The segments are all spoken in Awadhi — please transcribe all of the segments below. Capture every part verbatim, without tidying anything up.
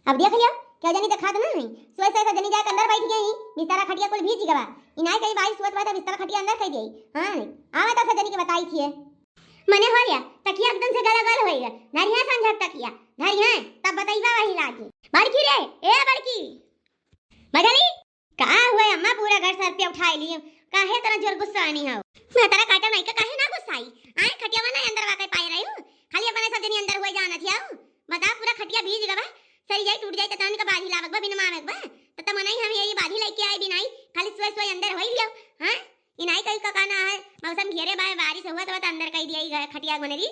अब देख लियो, केउ जनी देखात ना है। सोए सोए सब जनी जाके अंदर बैठ गई, बिस्तरा खटिया कुल भीज गवा। इनाई कही बारिश होत बा त बिस्तरा खटिया अंदर कइ देई। हाँ, आवे तो सब जनी के बताई थिए। मने हो लिया, तकिया एकदम से गला गल होइगा। धरिया संझक तकिया, धरिया, तब बतइबा वही लागी। बड़की रे, ए बड़की। मझली, का हुए अम्मा, पूरा घर सर पे उठाए लिए, काहे इतना जोर गुस्सानी हो? मैं तेरा काटा नहीं का, काहे ना गुस्साई? आए खटिया में ना अंदर वाके पाए रही हूँ, खाली अपने सब जनी अंदर हुए जाना थी आऊ। बता, पूरा खटिया भीज गवा, सरी जाई टूट जाई, ततान का बाधी लावक बा, बिन मावक बा, तता मनई हम यही बाधी लेके आए बिनाई, खाली सोए सोए अंदर होई लियो। हाँ, इनाई कही का कहना है, मौसम घेरे बाय, बारिश हुआ तो अंदर कही दिया ही गए खटिया गुनरी।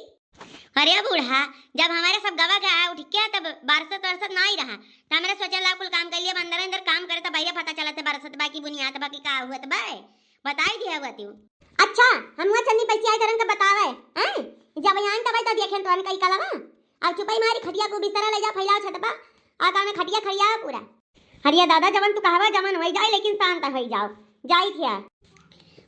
अरे बूढ़ा, जब हमारे सब गवा गया उठ के, तब बरसत बरसत ना ही रहा, तो हमारे सोचे ला कुल काम कर लिए, अंदर अंदर काम करे, तो भैया पता चलत है बरसत बा की बुनियाद बा की का हुआ तो बा, बताई दिया हुआ तू। अच्छा, हम हुआ चलनी पैसे आई करन का बतावे, हैं? जब यहाँ तब तो देखें तो हम कई कलवा। अब चुपाई मारी खटिया को बिस्तरा ले जा फैलाओ छत पा, और का में खटिया खड़िया पूरा। हरिया दादा, जवन तू कहवा जवन होई जाए, लेकिन शांत होई जाओ। जाई थिया।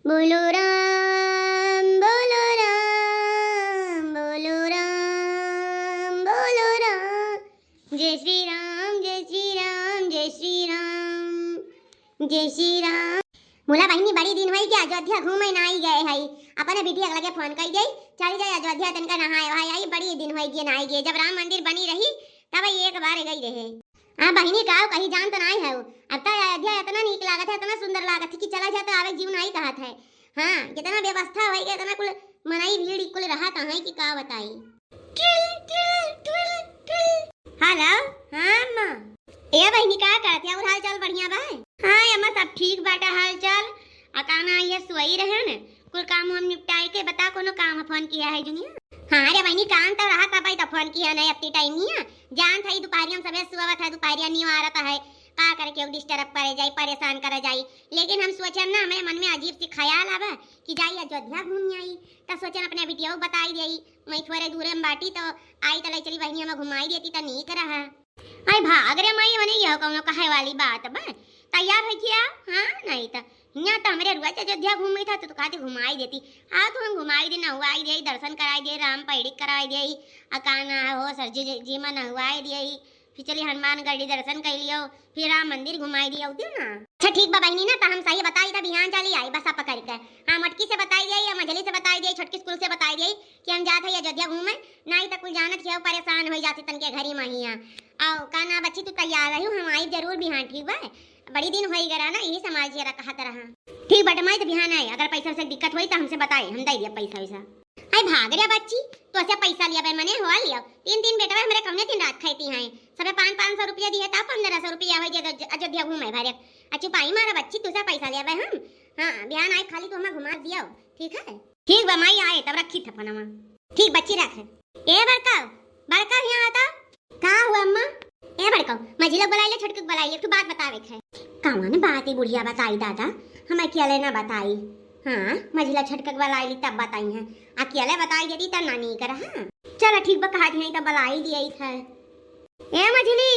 बोलो राम, बोलो राम, बोलो राम, बोलो राम। जय श्री राम, जय श्री राम, जय श्री राम, जय श्री राम। मुला बहिनी, बड़ी दिन होई के अयोध्या घूमे नाई गए हई। अपने बिटिया के लगे फोन कई दे, चली जाए अयोध्या, तनका नहाए वहाए आई। बड़ी दिन होई गए नाई गए, जब राम मंदिर बनी रही तब एक बार गई रहे। हाँ बहिनी, का कही, जान तो नाई है। अब तो अयोध्या इतना नीक लागत है, इतना सुंदर लागत है कि चला जाए तो आवे जीव नाई कहत है। हाँ, जितना व्यवस्था होई गए, इतना कुल मनई भीड़ कुल रहा कहाँ कि का बताई। हेलो, हाँ अम्मा। ए बहिनी, का करत है? और हाल चाल बढ़िया बा? हाँ अम्मा, सब ठीक बाटे हाल चाल। आ का ना, ये सोई रहे न, कुल काम हम निपटाए के। बता, कोनो काम है? फोन किया है जुनिया? हाँ रे बहिनी, काम तो रहा था भाई, तो फोन किया नहीं अपनी टाइम ही है। जान था, ई दुपहरिया में सबे सुबह था, दुपहरिया नहीं आ रहा है, का करे, केहू डिस्टर्ब करे जाई, परेशान करे जाई। लेकिन हम सोचन ना, हमारे मन में अजीब सी ख्याल आवे कि जाई अयोध्या घूम आई, तो सोचन अपने बिटिया को बताई देई। मैं थोड़े दूरे में बाटी, तो आई तो ले चली बहिनी, हमें घुमाई देती तो नीक रहा। आई भाग रे माई, मने यह कौनो कहे वाली बात बा? तैयार है क्या? हाँ, नहीं तो यहाँ तो हमरे रुआ अयोध्या घूमी था, तो, तो कहती घुमाई देती। हाँ, तो हम घुमाई दे, नहवाई दे, दर्शन कराई दे, राम पैड़ी कराई दे, आ का ना हो, सरजू जी, जी में नहवाई दे, फिर चली हनुमानगढ़ी दर्शन कर लियो, फिर राम मंदिर घुमाई दियो, होती ना। अच्छा ठीक बा बहिनी ना, तो हम सही बताई था, बिहान चली आई बस पकड़ के। हाँ, मटकी से बताई दे, या मझली से बताई दे, छोटकी स्कूल से बताई दे कि हम जात है अयोध्या घूमे, नहीं तो कुल जानत हिया परेशान हो जाती तनके घरी में हिया। आओ, का ना बच्ची, तू तैयार रही, हम आई जरूर बिहान, ठीक बा? बड़ी दिन होई गरा ना, यही समाज जरा कहत रहा। ठीक बटे माई, तो बिहान आए, अगर पैसा वैसा दिक्कत होई तो हमसे बताए, हम दे दिया पैसा वैसा। आई भाग रे बच्ची, तो ऐसे पैसा लिया बे मने हो लिया। तीन तीन बेटवा हमरे कौने दिन रात खाती हैं, सबे पाँच पाँच सौ रुपया दिए, तब पन्द्रह सौ रुपया हो जे अयोध्या घूमे भरे। अच्छी पाई मारा बच्ची, तुझे पैसा लिया बे हम। हाँ, बिहान आए खाली तू हमें घुमा दियो, ठीक है? ठीक बा माई, आए तब रखी था फोनमा। ठीक बच्ची रख। ए बड़का, बड़का यहाँ आता। का हुआ अम्मा? ए बड़का, मझिला बुलाई ले, छोटकी बुलाई ले, एक ठो बात बतावे के है। कौन बात है बुढ़िया बताई दादा, हम अकेले ना बताई। हाँ, मझिला छोटका बुलाई ली तब बताई है, अकेले बताई देती तब ना नीक रहा। चला ठीक बा, कहा थी तब बुलाई दिया था। ए मझिली,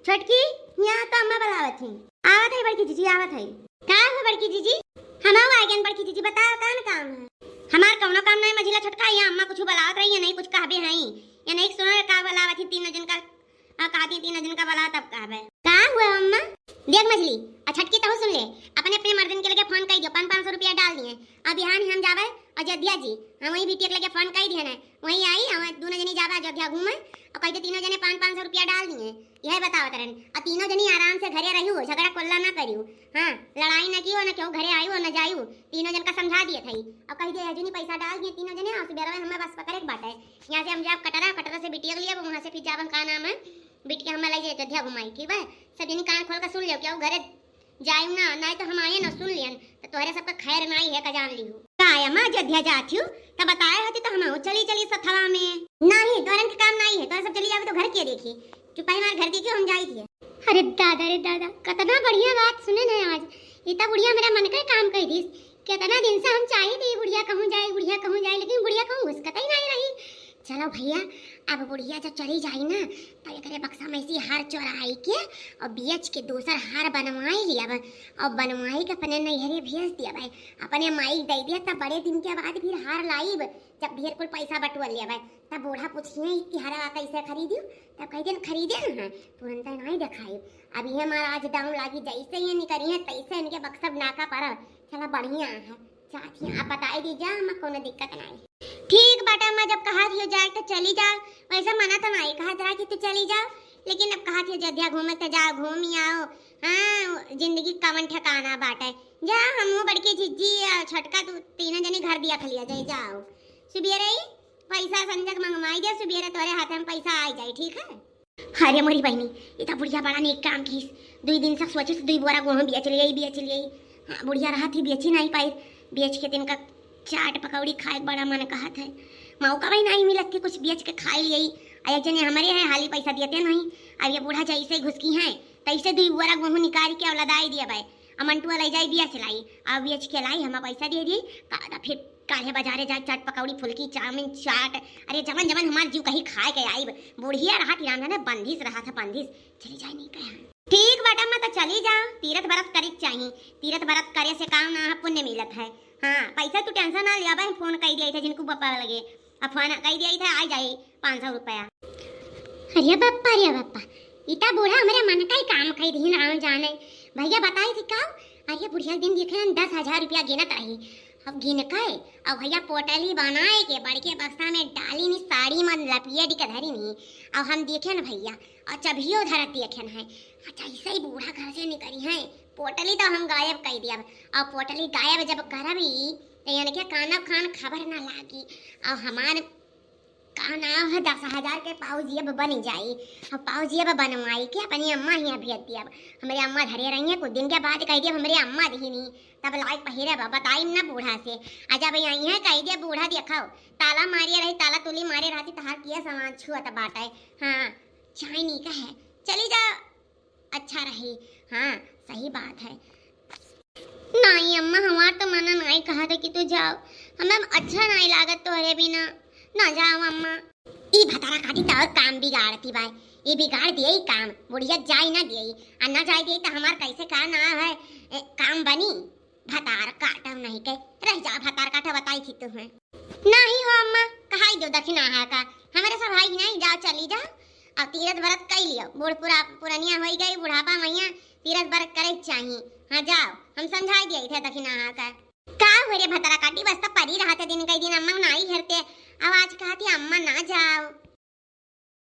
छोटकी, यहाँ तो अम्मा बुलावत है। आवत है बड़की जीजी, आवत है। का हो बड़की जीजी? हम आ गए बड़की जीजी, बताओ कौन काम है? हमार कौनो काम नहीं मझिला छोटका, यहाँ अम्मा कुछ बुलावत रही है, नहीं कुछ कहबे है, ये नहीं सुनो का बुलावत है तीनों जन का, आ, कहती तीनों जन का बुलाओ तब कहबे। का हुआ अम्मा? देख मझिली, आ छोटकी तहु सुन ले, अपने अपने मर्दन के लगे फोन कर दियो, पाँच पाँच सौ रुपया डाल दिए। अब बिहान हम जावे अयोध्या जी, हम वही बिटिया के लगे फोन कर दिए ना, वहीं आई, हम दोनों जनी जाबा अयोध्या घूमे, और कह दे तीनों जने पाँच पाँच सौ रुपया डाल दिए। यह बताओ तरन, और तीनों जनी आराम से घरे रहियो, झगड़ा कोल्ला ना करियो। हाँ, लड़ाई ना कियो, ना केहू घरे आयो, ना जायो। तीनों जन का समझा दिए थे, और कह दे अजुनी पैसा डाल दिए तीनों जने, और सुबह हमें बस पकड़े के बाटे। यहाँ से हम जाब कटरा, कटरा से बिटिया के लिए, वहाँ से फिर जाबन का नाम है, बिटिया हमें ले जाए अयोध्या घुमाई, ठीक बा? सब जनी कान खोल के सुन लियो, केहू घरे जायू ना, नहीं तो हम आए ना सुन लियन, तो तोहरे सबका खैर नाई है, का जान लिहू। का अम्मा अयोध्या जात हूँ, तब बताए होती तो हम चली चली सथवा में। नहीं, तोहरन के काम नहीं है, तोहरे सब चली जावे तो घर के देखी। चुपाई मार घर देखी, हम जाई दिए। अरे दादा रे दादा, कितना बढ़िया बात सुने न आज। ये तो बुढ़िया मेरा मन का काम कह दीस। कितना दिन से हम चाही थी बुढ़िया कहूँ जाए, बुढ़िया कहूँ जाए, लेकिन बुढ़िया कहूँ घुसकत ही नहीं रही। चलो भइया, अब बुढ़िया जब चली जाई ना, तब एकरे बक्सा में से हार चोराई के अउर बेच के दोसर हार बनवाई लियाब, अउर बनवाई के अपने नैहरे भेज दियाब। अपने माई के दइ दिया, तब बड़े दिन के बाद फिर हार लाइब, जब ढेर कुल पैसा बटोर लियाब। तब बूढ़ा पूछिहैं कि हरवा कैसे खरीदियो, तब कहि देन खरीदे न है, तुरंत नाहीं देखाइब। अब इहे मार आज दाँव लागी, जैसे ये निकरिहैं तैसे इनके बक्सा नाका पर। चला बढ़िया है, चाची आप बताई दीजा, हमें कौनो दिक्कत नाहीं। ठीक बाटे अम्मा, जब कहत हियो जाए तो चली जाओ। वैसे मना तो नाहीं कहत रहा कि तू चली जाओ, लेकिन अब कहत हियो अयोध्या घूमे तो जाओ, घूम ही आओ। हाँ, जिंदगी कवन ठिकाना बाटे। जा, हमहू बड़की जिज्जी अउर छोटका तू तीनों जनी घर देख लिया जाए, जाओ। सुबेरे ही पैसा संजय के मंगवाई दे, सुबेरे तोरे हाथे में पैसा आई जाए, ठीक है? अरे मोरी बहिनी, ई त बुढ़िया बड़ा नीक काम किहिस। दुई दिन से सोचिस दुई बोरा गोहूँ बेच लियाई, बेच लियाई। हाँ, बुढ़िया रहत ही बेची नाहीं पाई, बेच के तिनका चाट पकौड़ी खाए के बड़ा मन कहत है। मौका भी नाहीं मिलत कि कुछ बेच के खाई लियाई। अउर एक जने हमरे हैं, हाली पैसा देते नाहीं। अब ये बूढ़ा जैसे घुसकी हैं, तैसे दुई बोरा गोहूँ निकाल के अउर लदाई दियाब। अउर मंटुआ लइ जाई बेच लाई, अउर बेच के लाई, हमें पैसा दे दी। का, फिर काल्हे बाजारे जाए, चाट पकौड़ी, फुलकी, चाउमीन, चाट, अरे जवन जवन हमार जीव कही खाए के आइब। बुढ़िया रहत ही राम जाने बंदिस रहत है, बंदिस। चली जाए नहीं कहे। ठीक बाटे अम्मा, तो चली जा, तीरथ बरत करे के चाही। तीरथ बरत करे से काम ना है, पुण्य मिलत है। हाँ, पैसा तू tension ना लिया, भाई फोन कइ दिया था जिनको पापा लगे, अब फोन कइ दिया था, आ जाए पाँच सौ रुपया। अरे बप्पा, अरे बप्पा, ई त बूढ़ा हमरे मन का ही काम कइ दिहिन, राम जाने। भइया बताई थी का? अरे बुढ़िया दिन देखे ना दस हजार रुपया गिनत रही। अब गिन के, अब भइया पोटली बनाए के बड़के बक्सा में डालिन, साड़ी में लपेट के धरिन। अब हम देखेन भइया, अउर चभियो धरत देखेन है। अच्छा, ऐसे ही बूढ़ा घर से निकरिहैं, पोटली तो हम गायब कइ दियाब। अउर पोटली गायब जब करबी, तो इनके कानो कान खबर ना लागी। अउर हमार का नाम है, दस हजार के पाउजेब बन जाई। हम पाउजेब बनवाई के अपनी अम्मा हियाँ भेज दियाब। हमरे अम्मा धरे रहिहैं, कुछ दिन के बाद कहि दियाब हमरे अम्मा दिहिन, तब लाइके पहिरे बा, बताइब ना बूढ़ा से। आ जब अइहैं कहि दियाब बूढ़ा देखो, ताला मारे रही, ताला तुली मारे रहती, तहार किया सामान छुअत बाटे। हाँ, चाय नीक है, चली जा। अच्छा रही। हाँ, सही बात है। नाहीं अम्मा, हमार तो मना नाहीं कहत है कि तू जाओ, हमें अच्छा नाहीं लागत तोहरे बिना। ना जाओ अम्मा। ई भतारा काटी तो और काम बिगाड़ती बाय, ई बिगाड़ दिए ई काम, बुढ़िया जाई ना दिए, आ ना जाए दिए तो हमार कैसे का ना है, ए, काम बनी? भतार काटब नहीं के, रह जा भतार काटा बताई थी तुम्हें। नहीं हो अम्मा, कहाई दो दखिनाहा का, हमरे सब भाई नहीं, जाओ चली जाओ, अब तीरथ बरत कइ लियो, बूढ़ पुरा पुरनिया होई गई, बुढ़ापा मइया तीरथ बरत करे के चाही। हाँ जाओ, हम समझाई दिए थे दखिनाहा का। का हो रे भतार काटी, बस तो परी रहत है दिन कई दिन अम्मा नाहीं हेरते, अब आज कहती अम्मा ना जाओ।